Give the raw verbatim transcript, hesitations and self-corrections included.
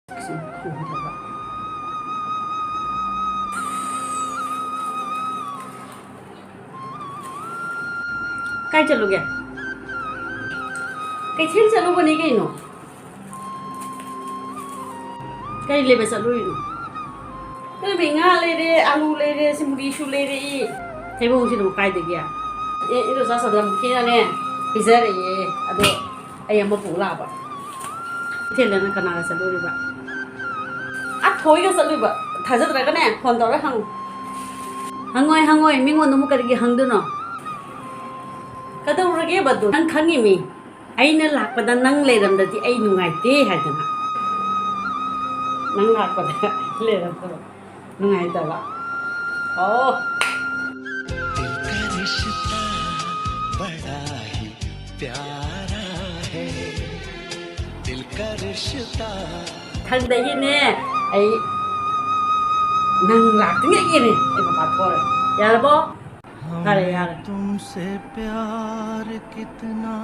ꯀꯥꯏ ꯆꯠꯂꯨꯒꯦ? ꯀꯩꯊꯦꯜ ꯆꯠꯂꯨꯕꯅꯤ ꯀꯩꯅꯣ꯫ ꯀꯔꯤ ꯂꯩꯕ ꯆꯠꯂꯨꯔꯤꯅꯣ? ꯅꯣꯏ ꯉꯥ ꯂꯩꯔꯦ, ꯑꯂꯨ ꯂꯩꯔꯦ, ꯁꯤꯃꯨꯔꯤꯁꯨ ꯂꯩꯔꯛꯏ꯫ ꯊꯩꯕꯣꯡꯁꯤꯅ ꯑꯃꯨꯛ ꯀꯥꯏꯗꯒꯤ? ꯑꯦ, ꯏꯗꯣꯝꯆꯥ ꯁꯣꯗꯥꯃꯨꯈꯤꯅꯅꯦ ꯄꯤꯖꯔꯛꯑꯦ꯫ ꯑꯗꯣ ꯑꯩ ꯑꯃ ꯄꯨ ꯂꯥꯛꯑꯕ꯫ ꯀꯩꯊꯦꯜꯗꯅ ꯀꯅꯥꯒ ꯆꯠꯂꯨꯔꯤꯕ? ꯑꯊꯣꯏꯒ ꯆꯠꯂꯨꯕ꯫ ꯊꯥꯖꯗ꯭ꯔꯒꯅꯦ, ꯐꯣꯟ ꯇꯧꯔ ꯍꯪꯉꯨ꯫ ꯍꯪꯉꯣꯏ, ꯍꯪꯉꯣꯏ, ꯃꯤꯉꯣꯟꯗ ꯑꯃꯨꯛ ꯀꯔꯤꯒꯤ ꯍꯪꯗꯣꯏꯅꯣ? ꯀꯗꯧꯔꯒꯦꯕ ꯑꯗꯨ? ꯅꯪ ꯈꯪꯉꯤꯃꯤ꯫ ꯑꯩꯅ ꯂꯥꯛꯄꯗ ꯅꯪ ꯂꯩꯔꯝꯗꯗꯤ ꯑꯩ ꯅꯨꯡꯉꯥꯏꯇꯦ ꯍꯥꯏꯗꯅ꯫ ꯅꯪ ꯂꯥꯛꯄꯗ ꯑꯩ ꯂꯩꯔꯝꯗꯕ ꯅꯨꯡꯉꯥꯏꯇꯕ꯫ ꯑꯣ꯫ दिल का रिश्ता बड़ा ही प्यारा है। दिल का रिश्ता ꯊꯪꯗꯒꯤꯅꯦ, ꯑꯩ ꯅꯪ ꯂꯥꯛꯇ꯭ꯔꯤꯉꯩꯒꯤꯅꯦ ꯑꯩ ꯃꯄꯥꯟ ꯊꯣꯛꯑꯔꯣꯏ꯫ ꯌꯥꯔꯕꯣ? ꯐꯔꯦ, ꯌꯥꯔꯦ꯫ तुमसे प्यार कितना